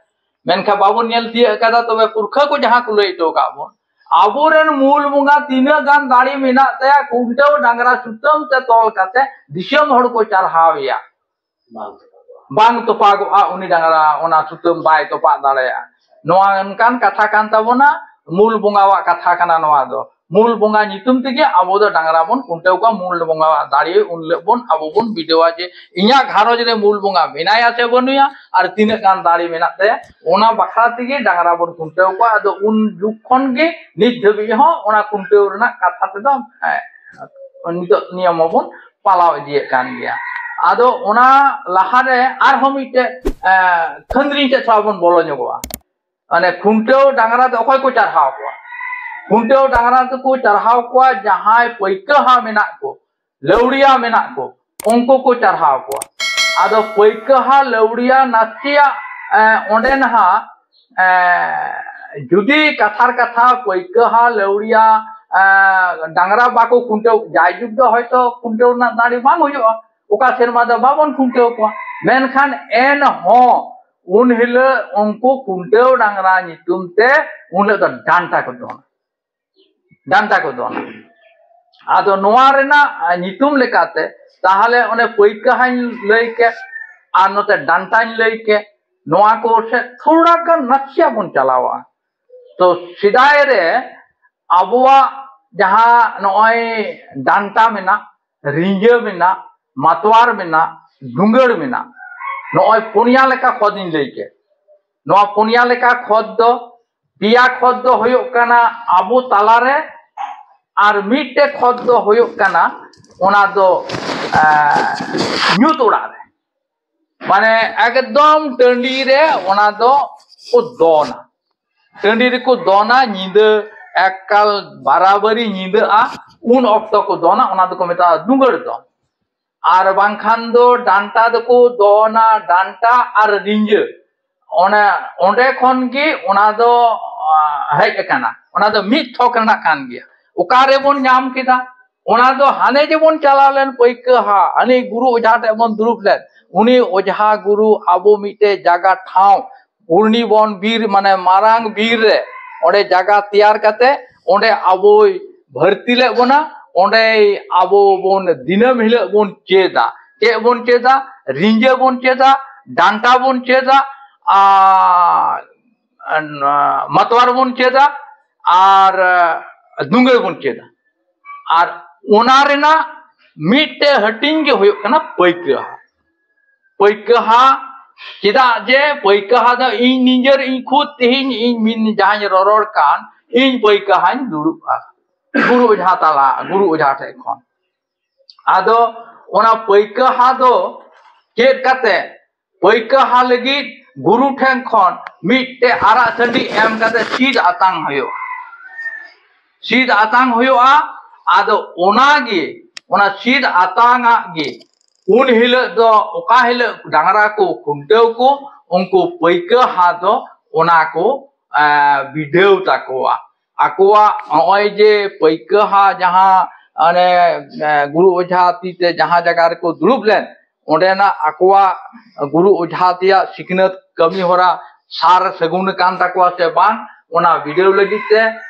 ᱢᱮᱱᱠᱷᱟᱱ ᱵᱟᱵᱚᱱ ᱧᱮᱞ ᱛᱤᱭᱟᱹᱜ ᱟᱠᱟᱫᱟ, ᱛᱚᱵᱮ ᱯᱩᱨᱠᱷᱟᱹ ᱠᱚ ᱡᱟᱦᱟᱸ ᱠᱚ ᱞᱟᱹᱭ ᱦᱚᱴᱚ ᱟᱠᱟᱫ ᱵᱚᱱ, ᱟᱵᱚᱨᱮᱱ ᱢᱩᱞ ᱵᱚᱸᱜᱟ ᱛᱤᱱᱟᱹᱜ ᱜᱟᱱ ᱫᱟᱲᱮ ᱢᱮᱱᱟᱜ ᱛᱟᱭᱟ, ᱠᱷᱩᱱᱴᱟᱹᱣ ᱰᱟᱝᱨᱟ ᱥᱩᱛᱟᱹᱢ ᱛᱮ ᱛᱚᱞ ᱠᱟᱛᱮ ᱫᱤᱥᱚᱢ ᱦᱚᱲ ᱠᱚ ᱪᱟᱨᱦᱟᱣ ᱮᱭᱟ᱾ ᱵᱟᱝ ᱛᱚᱯᱟᱜᱚᱜᱼᱟ᱾ ᱵᱟᱝ ᱛᱚᱯᱟᱜᱚᱜᱼᱟ, ᱩᱱᱤ ᱰᱟᱝᱨᱟ ᱚᱱᱟ ᱥᱩᱛᱟᱹᱢ ᱵᱟᱭ ᱛᱚᱯᱟᱜ ᱫᱟᱲᱮᱭᱟᱜᱼᱟ᱾ ᱱᱚᱣᱟ ᱚᱱᱠᱟᱱ ᱠᱟᱛᱷᱟ ᱠᱟᱱ ᱛᱟᱵᱚᱱᱟ, ᱢᱩᱞ ᱵᱚᱸᱜᱟᱣᱟᱜ ᱠᱟᱛᱷᱟ ᱠᱟᱱᱟ ᱱᱚᱣᱟ ᱫᱚ᱾ ᱢᱩᱞ ᱵᱚᱸᱜᱟ ᱧᱩᱛᱩᱢ ᱛᱮᱜᱮ ᱟᱵᱚ ᱫᱚ ᱰᱟᱝᱨᱟ ᱵᱚᱱ ᱠᱷᱩᱱᱴᱟᱹᱣ ᱠᱚᱣᱟ, ᱢᱩᱞ ᱵᱚᱸᱜᱟᱣᱟᱜ ᱫᱟᱲᱮ ᱩᱱ ᱦᱤᱞᱳᱜ ᱵᱚᱱ, ᱟᱵᱚ ᱵᱚᱱ ᱵᱤᱰᱟᱹᱣᱟ ᱡᱮ ᱤᱧᱟᱹᱜ ᱜᱷᱟᱨᱚᱸᱡᱽ ᱨᱮ ᱢᱩᱞ ᱵᱚᱸᱜᱟ ᱢᱮᱱᱟᱭᱟ ᱥᱮ ᱵᱟᱹᱱᱩᱭᱟ ᱟᱨ ᱛᱤᱱᱟᱹᱜ ᱜᱟᱱ ᱫᱟᱲᱮ ᱢᱮᱱᱟᱜ ᱛᱟᱭᱟ, ᱚᱱᱟ ᱵᱟᱠᱷᱨᱟ ᱛᱮᱜᱮ ᱰᱟᱝᱨᱟ ᱵᱚᱱ ᱠᱷᱩᱱᱴᱟᱹᱣ ᱠᱚᱣᱟ᱾ ᱟᱫᱚ ᱩᱱ ᱡᱩᱜᱽ ᱠᱷᱚᱱ ᱜᱮ ᱱᱤᱛ ᱫᱷᱟᱹᱵᱤᱡ ᱦᱚᱸ ᱚᱱᱟ ᱠᱷᱩᱱᱴᱟᱹᱣ ᱨᱮᱱᱟᱜ ᱠᱟᱛᱷᱟ ᱛᱮᱫᱚ, ᱦᱮᱸ, ᱱᱤᱛᱚᱜ ᱱᱤᱭᱚᱢ ᱦᱚᱸᱵᱚᱱ ᱯᱟᱞᱟᱣ ᱤᱫᱤᱭᱮᱫ ᱠᱟᱱ ᱜᱮᱭᱟ᱾ ᱟᱫᱚ ᱚᱱᱟ ᱞᱟᱦᱟᱨᱮ ᱟᱨᱦᱚᱸ ᱢᱤᱫᱴᱮᱡ, ᱮ, ᱠᱷᱟᱹᱱᱫᱽᱨᱤᱧ ᱴᱷᱮᱡ ᱛᱷᱚᱲᱟ ᱵᱚᱱ ᱵᱚᱞᱚ ᱧᱚᱜᱚᱜᱼᱟ᱾ ᱢᱟᱱᱮ ᱠᱷᱩᱱᱴᱟᱹᱣ ᱰᱟᱝᱨᱟ ᱫᱚ ᱚᱠᱚᱭ ᱠᱚ ᱪᱟᱨᱦᱟᱣ ᱠᱚᱣᱟ? ᱠᱷᱩᱱᱴᱟᱹᱣ ᱰᱟᱝᱨᱟ ᱫᱚᱠᱚ ᱪᱟᱨᱦᱟᱣ ᱠᱚᱣᱟ ᱡᱟᱦᱟᱸᱭ ᱯᱟᱹᱭᱠᱟᱹᱦᱟ ᱢᱮᱱᱟᱜ ᱠᱚ, ᱞᱟᱹᱣᱲᱤᱭᱟ ᱢᱮᱱᱟᱜ ᱠᱚ, ᱩᱱᱠᱩ ᱠᱚ ᱪᱟᱨᱦᱟᱣ ᱠᱚᱣᱟ᱾ ᱟᱫᱚ ᱯᱟᱹᱭᱠᱟᱹᱦᱟ ᱞᱟᱹᱣᱲᱤᱭᱟ ᱱᱟᱥᱮᱭᱟᱜ, ᱮ, ᱚᱸᱰᱮ ᱱᱟᱦᱟᱜ, ᱮ, ᱡᱩᱫᱤ ᱠᱟᱛᱷᱟᱨ ᱠᱟᱛᱷᱟ ᱯᱟᱹᱭᱠᱟᱹᱦᱟ ᱞᱟᱹᱣᱲᱤᱭᱟ, ᱮ, ᱰᱟᱝᱨᱟ ᱵᱟᱠᱚ ᱠᱷᱩᱱᱴᱟᱹᱣ, ᱡᱟᱭᱡᱩᱜᱽ ᱫᱚ ᱦᱚᱭᱛᱚ ᱠᱷᱩᱱᱴᱟᱹᱣ ᱨᱮᱱᱟᱜ ᱫᱟᱲᱮ ᱵᱟᱝ ᱦᱩᱭᱩᱜᱼᱟ, ᱚᱠᱟ ᱥᱮᱨᱢᱟ ᱫᱚ ᱵᱟᱵᱚᱱ ᱠᱷᱩᱱᱴᱟᱹᱣ ᱠᱚᱣᱟ, ᱢᱮᱱᱠᱷᱟᱱ ᱮᱱᱦᱚᱸ ᱩᱱ ᱦᱤᱞᱳᱜ ᱩᱱᱠᱩ ᱠᱷᱩᱱᱴᱟᱹᱣ ᱰᱟᱝᱨᱟ ᱧᱩᱛᱩᱢ ᱛᱮ ᱩᱱ ᱦᱤᱞᱳᱜ ᱫᱚ ᱰᱟᱱᱴᱟ ᱠᱚ ᱫᱚᱱᱟ᱾ ᱰᱟᱱᱴᱟ ᱠᱚ ᱫᱚᱱᱟ᱾ ᱟᱫᱚ ᱱᱚᱣᱟ ᱨᱮᱱᱟᱜ, ᱟ, ᱧᱩᱛᱩᱢ ᱞᱮᱠᱟᱛᱮ ᱛᱟᱦᱚᱞᱮ ᱚᱱᱮ ᱯᱟᱹᱭᱠᱟᱹᱦᱟᱧ ᱞᱟᱹᱭ ᱠᱮᱫ ᱟᱨ ᱱᱚᱛᱮ ᱰᱟᱱᱴᱟᱧ ᱞᱟᱹᱭ ᱠᱮᱫ, ᱱᱚᱣᱟ ᱠᱚ ᱥᱮᱫ ᱛᱷᱚᱲᱟ ᱜᱟᱱ ᱱᱟᱥᱮᱭᱟᱜ ᱵᱚᱱ ᱪᱟᱞᱟᱣᱟ᱾ ᱛᱚ ᱥᱮᱫᱟᱭ ᱨᱮ ᱟᱵᱚᱣᱟᱜ ᱡᱟᱦᱟᱸ ᱱᱚᱜᱼᱚᱭ ᱰᱟᱱᱴᱟ ᱢᱮᱱᱟᱜ, ᱨᱤᱸᱡᱟᱹ ᱢᱮᱱᱟᱜ, ᱢᱟᱛᱣᱟᱨ ᱢᱮᱱᱟᱜ, ᱫᱩᱸᱜᱟᱹᱲ ᱢᱮᱱᱟᱜ, ᱱᱚᱜᱼᱚᱭ ᱯᱩᱱᱭᱟ ᱞᱮᱠᱟ ᱠᱷᱚᱫᱤᱧ ᱞᱟᱹᱭ ᱠᱮᱫ᱾ ᱱᱚᱣᱟ ᱯᱩᱱᱭᱟ ᱞᱮᱠᱟ ᱠᱷᱚᱫ ᱫᱚ, ᱯᱮᱭᱟ ᱠᱷᱚᱫ ᱫᱚ ᱦᱩᱭᱩᱜ ᱠᱟᱱᱟ ᱟᱵᱚ ᱛᱟᱞᱟᱨᱮ, ᱟᱨ ᱢᱤᱫᱴᱮᱡ ᱠᱷᱚᱫ ᱫᱚ ᱦᱩᱭᱩᱜ ᱠᱟᱱᱟ ᱚᱱᱟ ᱫᱚ, ᱮ, ᱧᱩᱛ ᱚᱲᱟᱜ ᱨᱮ, ᱢᱟᱱᱮ ᱮᱠᱫᱚᱢ ᱴᱟᱺᱰᱤ ᱨᱮ ᱚᱱᱟ ᱫᱚ ᱠᱚ ᱫᱚᱱᱟ᱾ ᱴᱟᱺᱰᱤ ᱨᱮᱠᱚ ᱫᱚᱱᱟ, ᱧᱤᱫᱟᱹ ᱮᱠᱟᱞ ᱵᱟᱨᱟᱵᱟᱨᱤ ᱧᱤᱫᱟᱹᱜᱼᱟ, ᱩᱱ ᱚᱠᱛᱚ ᱠᱚ ᱫᱚᱱᱟ, ᱚᱱᱟ ᱫᱚᱠᱚ ᱢᱮᱛᱟᱜᱼᱟ ᱫᱩᱸᱜᱟᱹᱲ ᱫᱚᱱ᱾ ᱟᱨ ᱵᱟᱝᱠᱷᱟᱱ ᱫᱚ ᱰᱟᱱᱴᱟ ᱫᱚᱠᱚ ᱫᱚᱱᱟ, ᱰᱟᱱᱴᱟ ᱟᱨ ᱨᱤᱸᱡᱟᱹ᱾ ᱚᱱᱟ, ᱚᱸᱰᱮ ᱠᱷᱚᱱ ᱜᱮ ᱚᱱᱟ ᱫᱚ, ᱟ, ᱦᱮᱡ ᱟᱠᱟᱱᱟ᱾ ᱚᱱᱟ ᱫᱚ ᱢᱤᱫ ᱛᱷᱚᱠ ᱨᱮᱱᱟᱜ ᱠᱟᱱ ᱜᱮᱭᱟ᱾ ᱚᱠᱟ ᱨᱮᱵᱚᱱ ᱧᱟᱢ ᱠᱮᱫᱟ? ᱚᱱᱟ ᱫᱚ ᱦᱟᱱᱮ ᱡᱮᱵᱚᱱ ᱪᱟᱞᱟᱣ ᱞᱮᱱ ᱯᱟᱹᱭᱠᱟᱹᱦᱟ, ᱦᱟᱱᱮ ᱜᱩᱨᱩ ᱚᱡᱷᱟ ᱴᱷᱮᱱ ᱵᱚᱱ ᱫᱩᱲᱩᱵ ᱞᱮᱱ, ᱩᱱᱤ ᱚᱡᱷᱟ ᱜᱩᱨᱩ ᱟᱵᱚ ᱢᱤᱫᱴᱮᱡ ᱡᱟᱭᱜᱟ ᱴᱷᱟᱶ ᱯᱩᱨᱱᱤᱵᱚᱱ ᱵᱤᱨ, ᱢᱟᱱᱮ ᱢᱟᱨᱟᱝ ᱵᱤᱨ ᱨᱮ ᱚᱸᱰᱮ ᱡᱟᱭᱜᱟ ᱛᱮᱭᱟᱨ ᱠᱟᱛᱮ ᱚᱸᱰᱮ ᱟᱵᱚᱭ ᱵᱷᱟᱹᱨᱛᱤ ᱞᱮᱫ ᱵᱚᱱᱟ᱾ ᱚᱸᱰᱮ ᱟᱵᱚ ᱵᱚᱱ ᱫᱤᱱᱟᱹᱢ ᱦᱤᱞᱳᱜ ᱵᱚᱱ ᱪᱮᱫᱟ᱾ ᱪᱮᱫ ᱵᱚᱱ ᱪᱮᱫᱟ? ᱨᱤᱸᱡᱟᱹ ᱵᱚᱱ ᱪᱮᱫᱟ, ᱰᱟᱱᱴᱟ ᱵᱚᱱ ᱪᱮᱫᱟ, ᱟᱨ ᱢᱟᱛᱣᱟᱨ ᱵᱚᱱ ᱪᱮᱫᱟ, ᱟᱨ ᱫᱩᱸᱜᱟᱹ ᱵᱚᱱ ᱪᱮᱫᱟ᱾ ᱟᱨ ᱚᱱᱟ ᱨᱮᱱᱟᱜ ᱢᱤᱫᱴᱮᱡ ᱦᱟᱹᱴᱤᱧ ᱜᱮ ᱦᱩᱭᱩᱜ ᱠᱟᱱᱟ ᱯᱟᱹᱭᱠᱟᱹᱦᱟ᱾ ᱯᱟᱹᱭᱠᱟᱹᱦᱟ, ᱪᱮᱫᱟᱜ ᱡᱮ ᱯᱟᱹᱭᱠᱟᱹᱦᱟ ᱫᱚ ᱤᱧ ᱱᱤᱡᱮᱨ, ᱤᱧ ᱠᱷᱩᱫ ᱛᱮᱦᱮᱧ ᱤᱧ ᱢᱤᱱ-, ᱡᱟᱦᱟᱸᱧ ᱨᱚᱨᱚᱲ ᱠᱟᱱ, ᱤᱧ ᱯᱟᱹᱭᱠᱟᱹᱦᱟᱧ ᱫᱩᱲᱩᱵᱼᱟ ᱜᱩᱨᱩ ᱚᱡᱷᱟ ᱛᱟᱞᱟ, ᱜᱩᱨᱩ ᱚᱡᱷᱟ ᱴᱷᱮᱡ ᱠᱷᱚᱱ᱾ ᱟᱫᱚ ᱚᱱᱟ ᱯᱟᱹᱭᱠᱟᱹᱦᱟ ᱫᱚ ᱪᱮᱫ ᱠᱟᱛᱮ, ᱯᱟᱹᱭᱠᱟᱹᱦᱟ ᱞᱟᱹᱜᱤᱫ ᱜᱩᱨᱩ ᱴᱷᱮᱱ ᱠᱷᱚᱱ ᱢᱤᱫᱴᱮᱡ ᱟᱨᱟᱜ ᱥᱟᱺᱰᱤ ᱮᱢ ᱠᱟᱛᱮ ᱥᱤᱫ ᱟᱛᱟᱝ ᱦᱩᱭᱩᱜᱼᱟ᱾ ᱥᱤᱫ ᱟᱛᱟᱝ ᱦᱩᱭᱩᱜᱼᱟ᱾ ᱟᱫᱚ ᱚᱱᱟᱜᱮ, ᱚᱱᱟ ᱥᱤᱫ ᱟᱛᱟᱝᱟᱜ ᱜᱮ ᱩᱱ ᱦᱤᱞᱳᱜ ᱫᱚ, ᱚᱠᱟ ᱦᱤᱞᱳᱜ ᱰᱟᱝᱨᱟ ᱠᱚ ᱠᱷᱩᱱᱴᱟᱹᱣ ᱠᱚ, ᱩᱱᱠᱩ ᱯᱟᱹᱭᱠᱟᱹᱦᱟ ᱫᱚ ᱚᱱᱟ ᱠᱚ, ᱮ, ᱵᱤᱰᱟᱹᱣ ᱛᱟᱠᱚᱣᱟ᱾ ᱟᱠᱚᱣᱟᱜ ᱱᱚᱜᱼᱚᱭ ᱡᱮ ᱯᱟᱹᱭᱠᱟᱹᱦᱟ ᱡᱟᱦᱟᱸ ᱚᱱᱮ, ᱮ, ᱜᱩᱨᱩ ᱚᱡᱷᱟ ᱛᱤ ᱛᱮ ᱡᱟᱦᱟᱸ ᱡᱟᱭᱜᱟ ᱨᱮᱠᱚ ᱫᱩᱲᱩᱵ ᱞᱮᱱ, ᱚᱸᱰᱮᱱᱟᱜ ᱟᱠᱚᱣᱟᱜ ᱜᱩᱨᱩ ᱚᱡᱷᱟ ᱛᱮᱭᱟᱜ ᱥᱤᱠᱷᱱᱟᱹᱛ ᱠᱟᱹᱢᱤ ᱦᱚᱨᱟ ᱥᱟᱨ ᱥᱟᱹᱜᱩᱱ ᱟᱠᱟᱱ ᱛᱟᱠᱚᱣᱟ ᱥᱮ ᱵᱟᱝ, ᱚᱱᱟ ᱵᱤᱰᱟᱹᱣ ᱞᱟᱹᱜᱤᱫ ᱛᱮ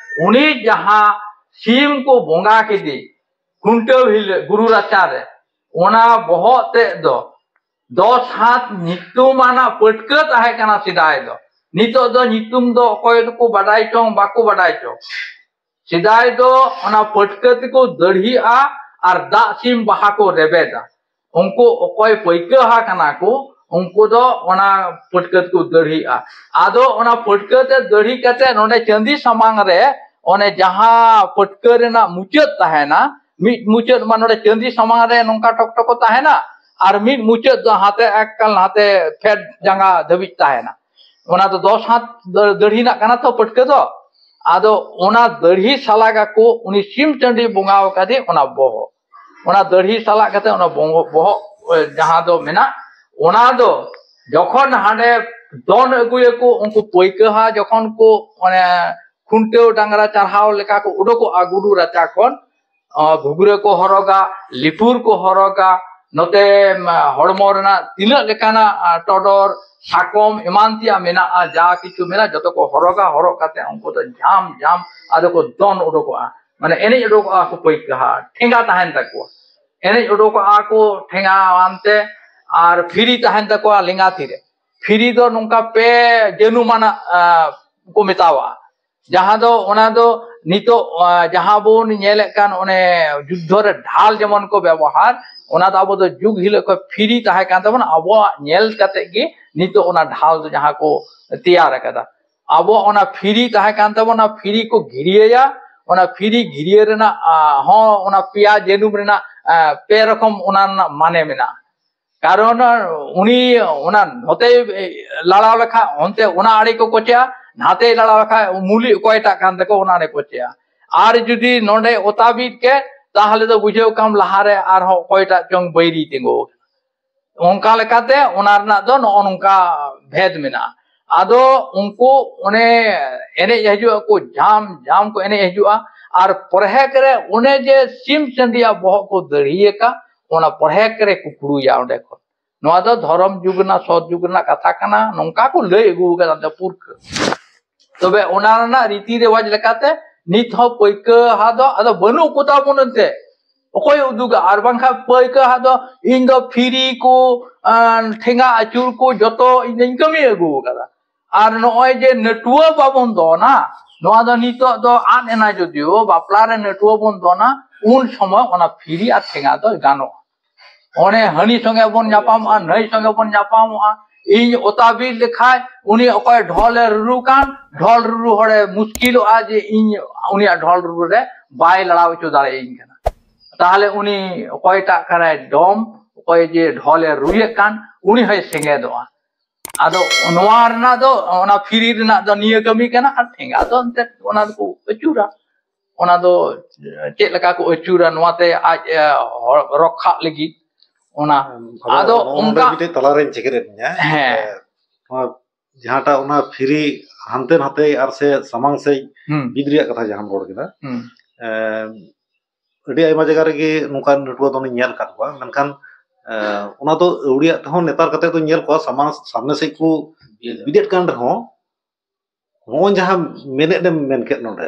ᱩᱱᱤ ᱡᱟᱦᱟᱸ ᱥᱤᱢ ᱠᱚ ᱵᱚᱸᱜᱟ ᱠᱮᱫᱮ ᱠᱷᱩᱱᱴᱟᱹᱣ ᱦᱤᱞᱳᱜ ᱜᱩᱨᱩ ᱨᱟᱪᱟ ᱨᱮ, ᱚᱱᱟ ᱵᱚᱦᱚᱜ ᱛᱮᱫ ᱫᱚ ᱫᱚᱥ ᱦᱟᱛ ᱧᱩᱛᱩᱢᱟᱱᱟᱜ ᱯᱟᱹᱴᱠᱟᱹ ᱛᱟᱦᱮᱸ ᱠᱟᱱᱟ ᱥᱮᱫᱟᱭ ᱫᱚ᱾ ᱱᱤᱛᱚᱜ ᱫᱚ ᱧᱩᱛᱩᱢ ᱫᱚ ᱚᱠᱚᱭ ᱫᱚᱠᱚ ᱵᱟᱰᱟᱭ ᱪᱚᱝ, ᱵᱟᱠᱚ ᱵᱟᱰᱟᱭ ᱪᱚᱝ᱾ ᱥᱮᱫᱟᱭ ᱫᱚ ᱚᱱᱟ ᱯᱟᱹᱴᱠᱟᱹ ᱛᱮᱠᱚ ᱫᱟᱹᱲᱦᱤᱜᱼᱟ ᱟᱨ ᱫᱟᱜ ᱥᱤᱢ ᱵᱟᱦᱟ ᱠᱚ ᱨᱮᱵᱮᱫᱟ᱾ ᱩᱱᱠᱩ ᱚᱠᱚᱭ ᱯᱟᱹᱭᱠᱟᱹᱦᱟ ᱠᱟᱱᱟ ᱠᱚ, ᱩᱱᱠᱩ ᱫᱚ ᱚᱱᱟ ᱯᱟᱹᱴᱠᱟᱹ ᱛᱮᱠᱚ ᱫᱟᱹᱲᱦᱤᱜᱼᱟ᱾ ᱟᱫᱚ ᱚᱱᱟ ᱯᱟᱹᱴᱠᱟᱹ ᱛᱮ ᱫᱟᱹᱲᱦᱤ ᱠᱟᱛᱮ ᱱᱚᱰᱮ ᱪᱟᱸᱫᱤ ᱥᱟᱢᱟᱝ ᱨᱮ ᱚᱱᱮ ᱡᱟᱦᱟᱸ ᱯᱟᱹᱴᱠᱟᱹ ᱨᱮᱱᱟᱜ ᱢᱩᱪᱟᱹᱫ ᱛᱟᱦᱮᱱᱟ, ᱢᱤᱫ ᱢᱩᱪᱟᱹᱫ ᱢᱟ ᱱᱚᱰᱮ ᱪᱟᱸᱫᱤ ᱥᱟᱢᱟᱝ ᱨᱮ ᱱᱚᱝᱠᱟ ᱴᱚᱠ ᱴᱚᱠᱚ ᱛᱟᱦᱮᱱᱟ, ᱟᱨ ᱢᱤᱫ ᱢᱩᱪᱟᱹᱫ ᱫᱚ ᱦᱟᱛᱮ ᱮᱠᱟᱞ ᱦᱟᱛᱮ ᱯᱷᱮᱰ ᱡᱟᱸᱜᱟ ᱫᱷᱟᱹᱵᱤᱡ ᱛᱟᱦᱮᱱᱟ᱾ ᱚᱱᱟ ᱫᱚ ᱫᱚᱥ ᱦᱟᱛ ᱫᱟᱹ-, ᱫᱟᱹᱲᱦᱤ ᱨᱮᱱᱟᱜ ᱠᱟᱱᱟ ᱛᱚ ᱯᱟᱹᱴᱠᱟᱹ ᱫᱚ᱾ ᱟᱫᱚ ᱚᱱᱟ ᱫᱟᱹᱲᱦᱤ ᱥᱟᱞᱟᱜ ᱟᱠᱚ ᱩᱱᱤ ᱥᱤᱢ ᱪᱟᱹᱰᱤ ᱵᱚᱸᱜᱟ ᱟᱠᱟᱫᱮ ᱚᱱᱟ ᱵᱚᱦᱚᱜ᱾ ᱚᱱᱟ ᱫᱟᱹᱲᱦᱤ ᱥᱟᱞᱟᱜ ᱠᱟᱛᱮ ᱚᱱᱟ ᱵᱚᱦᱚᱜ, ᱵᱚᱦᱚᱜ ᱡᱟᱦᱟᱸ ᱫᱚ ᱢᱮᱱᱟᱜ, ᱚᱱᱟ ᱫᱚ ᱡᱚᱠᱷᱚᱱ ᱦᱟᱸᱰᱮ ᱫᱚᱱ ᱟᱹᱜᱩᱭᱟᱠᱚ ᱩᱱᱠᱩ ᱯᱟᱹᱭᱠᱟᱹᱦᱟ, ᱡᱚᱠᱷᱚᱱ ᱠᱚ ᱚᱱᱮ ᱠᱷᱩᱱᱴᱟᱹᱣ ᱰᱟᱝᱨᱟ ᱪᱟᱨᱦᱟᱣ ᱞᱮᱠᱟ ᱠᱚ ᱩᱰᱩᱠᱚᱜᱼᱟ ᱜᱩᱰᱩ ᱨᱟᱪᱟ ᱠᱷᱚᱱ, ᱜᱷᱩᱜᱽᱨᱟᱹ ᱠᱚ ᱦᱚᱨᱚᱜᱟ, ᱞᱤᱯᱩᱨ ᱠᱚ ᱦᱚᱨᱚᱜᱟ, ᱱᱚᱛᱮ ᱦᱚᱲᱢᱚ ᱨᱮᱱᱟᱜ ᱛᱤᱱᱟᱹᱜ ᱞᱮᱠᱟᱱᱟᱜ ᱴᱚᱰᱚᱨ, ᱥᱟᱠᱚᱢ ᱮᱢᱟᱱ ᱛᱮᱭᱟᱜ ᱢᱮᱱᱟᱜᱼᱟ, ᱡᱟ ᱠᱤᱪᱷᱩ ᱢᱮᱱᱟᱜᱼᱟ, ᱡᱚᱛᱚ ᱠᱚ ᱦᱚᱨᱚᱜᱟ᱾ ᱦᱚᱨᱚᱜ ᱠᱟᱛᱮ ᱩᱱᱠᱩ ᱫᱚ ᱡᱷᱟᱢ ᱡᱷᱟᱢ ᱟᱫᱚ ᱠᱚ ᱫᱚᱱ ᱩᱰᱩᱠᱚᱜᱼᱟ, ᱢᱟᱱᱮ ᱮᱱᱮᱡ ᱩᱰᱩᱠᱚᱜᱼᱟ ᱠᱚ᱾ ᱯᱟᱹᱭᱠᱟᱹᱦᱟ ᱴᱷᱮᱸᱜᱟ ᱛᱟᱦᱮᱱ ᱛᱟᱠᱚᱣᱟ, ᱮᱱᱮᱡ ᱩᱰᱩᱠᱚᱜᱼᱟ ᱠᱚ ᱴᱷᱮᱸᱜᱟ ᱟᱱᱛᱮ, ᱟᱨ ᱯᱷᱤᱨᱤ ᱛᱟᱦᱮᱱ ᱛᱟᱠᱚᱣᱟ ᱞᱮᱸᱜᱟ ᱛᱤᱨᱮ᱾ ᱯᱷᱤᱨᱤ ᱫᱚ ᱱᱚᱝᱠᱟ ᱯᱮ ᱡᱟᱹᱱᱩᱢᱟᱱᱟᱜ ᱠᱚ ᱢᱮᱛᱟᱣᱟᱜᱼᱟ, ᱡᱟᱦᱟᱸ ᱫᱚ, ᱚᱱᱟ ᱫᱚ ᱱᱤᱛᱚᱜ ᱡᱟᱦᱟᱸ ᱵᱚᱱ ᱧᱮᱞᱮᱫ ᱠᱟᱱ ᱚᱱᱮ ᱡᱩᱫᱽᱫᱷᱚ ᱨᱮ ᱰᱷᱟᱞ ᱡᱮᱢᱚᱱ ᱠᱚ ᱵᱮᱵᱚᱦᱟᱨ, ᱚᱱᱟ ᱫᱚ ᱟᱵᱚ ᱫᱚ ᱡᱩᱜᱽ ᱦᱤᱞᱳᱜ ᱠᱷᱚᱱ ᱯᱷᱤᱨᱤ ᱛᱟᱦᱮᱸ ᱠᱟᱱ ᱛᱟᱵᱚᱱᱟ᱾ ᱟᱵᱚᱣᱟᱜ ᱧᱮᱞ ᱠᱟᱛᱮ ᱜᱮ ᱱᱤᱛᱚᱜ ᱚᱱᱟ ᱰᱷᱟᱞ ᱫᱚ ᱡᱟᱦᱟᱸ ᱠᱚ ᱛᱮᱭᱟᱨ ᱟᱠᱟᱫᱟ᱾ ᱟᱵᱚᱣᱟᱜ ᱚᱱᱟ ᱯᱷᱤᱨᱤ ᱛᱟᱦᱮᱸ ᱠᱟᱱ ᱛᱟᱵᱚᱱᱟ, ᱯᱷᱤᱨᱤ ᱠᱚ ᱜᱤᱨᱭᱟᱹᱭᱟ, ᱚᱱᱟ ᱯᱷᱤᱨᱤ ᱜᱤᱨᱭᱟᱹ ᱨᱮᱱᱟᱜ ᱦᱚᱸ ᱚᱱᱟ ᱯᱮᱭᱟ ᱡᱟᱹᱱᱩᱢ ᱨᱮᱱᱟᱜ ᱯᱮ ᱨᱚᱠᱚᱢ ᱚᱱᱟ ᱨᱮᱱᱟᱜ ᱢᱟᱱᱮ ᱢᱮᱱᱟᱜᱼᱟ᱾ ᱠᱟᱨᱚᱱ ᱩᱱᱤ ᱚᱱᱟ ᱱᱚᱛᱮᱭ ᱞᱟᱲᱟᱣ ᱞᱮᱠᱷᱟᱱ ᱚᱱᱛᱮ ᱚᱱᱟ ᱟᱲᱮ ᱠᱚ ᱠᱚᱪᱮᱜᱼᱟ, ᱱᱟᱛᱮᱭ ᱞᱟᱲᱟᱣ ᱞᱮᱠᱷᱟᱱ ᱢᱩᱞᱤ ᱚᱠᱚᱭᱴᱟᱜ ᱠᱟᱱ ᱛᱟᱠᱚ ᱚᱱᱟ ᱟᱲᱮ ᱠᱚᱪᱮᱜᱼᱟ᱾ ᱟᱨ ᱡᱩᱫᱤ ᱱᱚᱰᱮ ᱚᱛᱟ ᱵᱤᱫ ᱠᱮᱫ, ᱛᱟᱦᱚᱞᱮ ᱫᱚ ᱵᱩᱡᱷᱟᱹᱣ ᱠᱟᱢ ᱞᱟᱦᱟᱨᱮ ᱟᱨᱦᱚᱸ ᱚᱠᱚᱭᱴᱟᱜ ᱪᱚᱝ ᱵᱟᱹᱭᱨᱤ ᱛᱤᱸᱜᱩ ᱟᱠᱟᱱᱟ᱾ ᱚᱱᱠᱟ ᱞᱮᱠᱟᱛᱮ ᱚᱱᱟ ᱨᱮᱱᱟᱜ ᱫᱚ ᱱᱚᱜᱼᱚ ᱱᱚᱝᱠᱟ ᱵᱷᱮᱫᱽ ᱢᱮᱱᱟᱜᱼᱟ᱾ ᱟᱫᱚ ᱩᱱᱠᱩ ᱚᱱᱮ ᱮᱱᱮᱡ ᱦᱤᱡᱩᱜ ᱟᱠᱚ, ᱡᱷᱟᱢ ᱡᱷᱟᱢ ᱠᱚ ᱮᱱᱮᱡ ᱦᱤᱡᱩᱜᱼᱟ, ᱟᱨ ᱯᱚᱨᱦᱮᱠ ᱨᱮ ᱚᱱᱮ ᱡᱮ ᱥᱤᱢ ᱥᱟᱺᱰᱤᱭᱟᱜ ᱵᱚᱦᱚᱜ ᱠᱚ ᱫᱟᱹᱲᱦᱤᱭᱟᱠᱟ, ᱚᱱᱟ ᱯᱚᱨᱦᱮᱠ ᱨᱮ ᱠᱩᱠᱲᱩᱭᱟ ᱚᱸᱰᱮ ᱠᱷᱚᱱ᱾ ᱱᱚᱣᱟ ᱫᱚ ᱫᱷᱚᱨᱚᱢ ᱡᱩᱜᱽ ᱨᱮᱱᱟᱜ, ᱥᱚᱛ ᱡᱩᱜᱽ ᱨᱮᱱᱟᱜ ᱠᱟᱛᱷᱟ ᱠᱟᱱᱟ, ᱱᱚᱝᱠᱟ ᱠᱚ ᱞᱟᱹᱭ ᱟᱹᱜᱩ ᱟᱠᱟᱫᱟ ᱚᱱᱛᱮ ᱯᱩᱨᱠᱷᱟᱹ᱾ ᱛᱚᱵᱮ ᱚᱱᱟ ᱨᱮᱱᱟᱜ ᱨᱤᱛᱤ ᱨᱮᱣᱟᱡᱽ ᱞᱮᱠᱟᱛᱮ ᱱᱤᱛ ᱦᱚᱸ ᱯᱟᱹᱭᱠᱟᱹᱦᱟ ᱫᱚ ᱟᱫᱚ ᱵᱟᱹᱱᱩᱜ ᱠᱚ ᱛᱟᱵᱚᱱ ᱮᱱᱛᱮ᱾ ᱚᱠᱚᱭ ᱩᱫᱩᱜᱟ? ᱟᱨ ᱵᱟᱝᱠᱷᱟᱱ ᱯᱟᱹᱭᱠᱟᱹᱦᱟ ᱫᱚ ᱤᱧ ᱫᱚ ᱯᱷᱤᱨᱤ ᱠᱚ, ᱟᱸ, ᱴᱷᱮᱸᱜᱟ ᱟᱹᱪᱩᱨ ᱠᱚ ᱡᱚᱛᱚ ᱤᱧ ᱫᱚᱧ ᱠᱟᱹᱢᱤ ᱟᱹᱜᱩ ᱟᱠᱟᱫᱟ᱾ ᱟᱨ ᱱᱚᱜᱼᱚᱭ ᱡᱮ ᱱᱟᱹᱴᱩᱣᱟᱹ ᱵᱟᱵᱚᱱ ᱫᱚᱱᱟ, ᱱᱚᱣᱟ ᱫᱚ ᱱᱤᱛᱚᱜ ᱫᱚ ᱟᱫ ᱮᱱᱟ, ᱡᱚᱫᱤᱭᱳ ᱵᱟᱯᱞᱟ ᱨᱮ ᱱᱟᱹᱴᱩᱣᱟᱹ ᱵᱚᱱ ᱫᱚᱱᱟ, ᱩᱱ ᱥᱚᱢᱚᱭ ᱚᱱᱟ ᱯᱷᱤᱨᱤ ᱟᱨ ᱴᱷᱮᱸᱜᱟ ᱫᱚ ᱜᱟᱱᱚᱜᱼᱟ᱾ ᱚᱱᱮ ᱦᱟᱹᱱᱤ ᱥᱚᱸᱜᱮ ᱵᱚᱱ ᱧᱟᱯᱟᱢᱚᱜᱼᱟ, ᱱᱟᱹᱭ ᱥᱚᱸᱜᱮ ᱵᱚᱱ ᱧᱟᱯᱟᱢᱚᱜᱼᱟ, ᱤᱧ ᱚᱛᱟ ᱵᱤᱫ ᱞᱮᱠᱷᱟᱡ ᱩᱱᱤ ᱚᱠᱚᱭ ᱰᱷᱚᱞᱮ ᱨᱩᱨᱩ ᱠᱟᱱ, ᱰᱷᱚᱞ ᱨᱩᱨᱩ ᱦᱚᱲᱮ ᱢᱩᱥᱠᱤᱞᱚᱜᱼᱟ ᱡᱮ ᱤᱧ ᱩᱱᱤᱭᱟᱜ ᱰᱷᱚᱞ ᱨᱩᱨᱩ ᱨᱮ ᱵᱟᱭ ᱞᱟᱲᱟᱣ ᱦᱚᱪᱚ ᱫᱟᱲᱮᱭᱟᱹᱧ ᱠᱟᱱᱟ᱾ ᱛᱟᱦᱚᱞᱮ ᱩᱱᱤ ᱚᱠᱚᱭᱴᱟᱜ ᱠᱟᱱᱟᱭ ᱰᱚᱢ, ᱚᱠᱚᱭ ᱡᱮ ᱰᱷᱚᱞᱮ ᱨᱩᱭᱮᱫ ᱠᱟᱱ, ᱩᱱᱤ ᱦᱚᱸᱭ ᱥᱮᱸᱜᱮᱫᱚᱜᱼᱟ᱾ ᱟᱫᱚ ᱱᱚᱣᱟ ᱨᱮᱱᱟᱜ ᱫᱚ, ᱚᱱᱟ ᱯᱷᱤᱨᱤ ᱨᱮᱱᱟᱜ ᱫᱚ ᱱᱤᱭᱟᱹ ᱠᱟᱹᱢᱤ ᱠᱟᱱᱟ, ᱟᱨ ᱴᱷᱮᱸᱜᱟ ᱫᱚ ᱮᱱᱛᱮᱫ ᱚᱱᱟ ᱫᱚᱠᱚ ᱟᱹᱪᱩᱨᱟ᱾ ᱚᱱᱟ ᱫᱚ ᱪᱮᱫ ᱞᱮᱠᱟ ᱠᱚ ᱟᱹᱪᱩᱨᱟ, ᱱᱚᱣᱟᱛᱮ ᱟᱡ ᱮ, ᱦᱚᱲ ᱨᱚᱠᱠᱷᱟᱜ ᱞᱟᱹᱜᱤᱫ ᱚᱱᱟ᱾ ᱟᱫᱚ ᱱᱚᱜᱼᱚ ᱱᱚᱰᱮ ᱚᱱᱠᱟ ᱢᱤᱫᱴᱮᱡ ᱛᱟᱞᱟᱨᱮᱧ ᱪᱮᱠᱮᱫ ᱮᱫ ᱢᱮᱭᱟ᱾ ᱦᱮᱸ᱾ ᱮ, ᱱᱚᱣᱟ ᱡᱟᱦᱟᱸᱴᱟᱜ ᱚᱱᱟ ᱯᱷᱤᱨᱤ ᱦᱟᱱᱛᱮ ᱱᱟᱛᱮ ᱟᱨ ᱥᱮ ᱥᱟᱢᱟᱝ ᱥᱮᱫ ᱦᱩᱸ᱾ ᱵᱤᱫ ᱨᱮᱭᱟᱜ ᱠᱟᱛᱷᱟ ᱡᱟᱦᱟᱸᱢ ᱨᱚᱲ ᱠᱮᱫᱟ, ᱦᱩᱸ᱾ ᱮ, ᱟᱹᱰᱤ ᱟᱭᱢᱟ ᱡᱟᱭᱜᱟ ᱨᱮᱜᱮ ᱱᱚᱝᱠᱟᱱ ᱱᱟᱹᱴᱩᱣᱟᱹ ᱫᱚᱧ ᱧᱮᱞ ᱟᱠᱟᱫ ᱠᱚᱣᱟ, ᱢᱮᱱᱠᱷᱟᱱ ᱮ, ᱚᱱᱟ ᱫᱚ ᱟᱹᱣᱲᱤᱭᱟᱜ ᱛᱮᱦᱚᱸ ᱱᱮᱛᱟᱨ ᱠᱟᱛᱮ ᱫᱚᱧ ᱧᱮᱞ ᱠᱚᱣᱟ, ᱥᱟᱢᱟᱝ ᱥᱟᱢᱱᱮ ᱥᱮᱫ ᱠᱚ ᱵᱤᱫᱮᱫ ᱠᱟᱱ ᱨᱮᱦᱚᱸ, ᱱᱚᱜᱼᱚᱭ ᱡᱟᱦᱟᱸ ᱢᱮᱱᱮᱫ ᱮᱢ ᱢᱮᱱ ᱠᱮᱫ ᱱᱚᱰᱮ,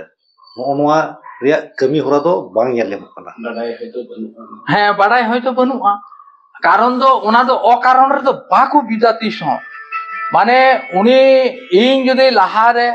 ᱱᱚᱜᱼᱚ ᱱᱚᱣᱟ ᱨᱮᱭᱟᱜ ᱠᱟᱹᱢᱤ ᱦᱚᱨᱟ ᱫᱚ ᱵᱟᱝ ᱧᱮᱞ ᱧᱟᱢᱚᱜ ᱠᱟᱱᱟ᱾ ᱵᱟᱰᱟᱭ ᱦᱚᱭᱛᱳ ᱵᱟᱹᱱᱩᱜᱼᱟ᱾ ᱦᱮᱸ, ᱵᱟᱰᱟᱭ ᱦᱚᱭᱛᱳ ᱵᱟᱹᱱᱩᱜᱼᱟ, ᱠᱟᱨᱚᱱ ᱫᱚ ᱚᱱᱟ ᱫᱚ ᱚᱠᱟᱨᱚᱱ ᱨᱮᱫᱚ ᱵᱟᱠᱚ ᱵᱤᱫᱟ ᱛᱤᱥ ᱦᱚᱸ᱾ ᱢᱟᱱᱮ ᱩᱱᱤ, ᱤᱧ ᱡᱩᱫᱤ ᱞᱟᱦᱟᱨᱮ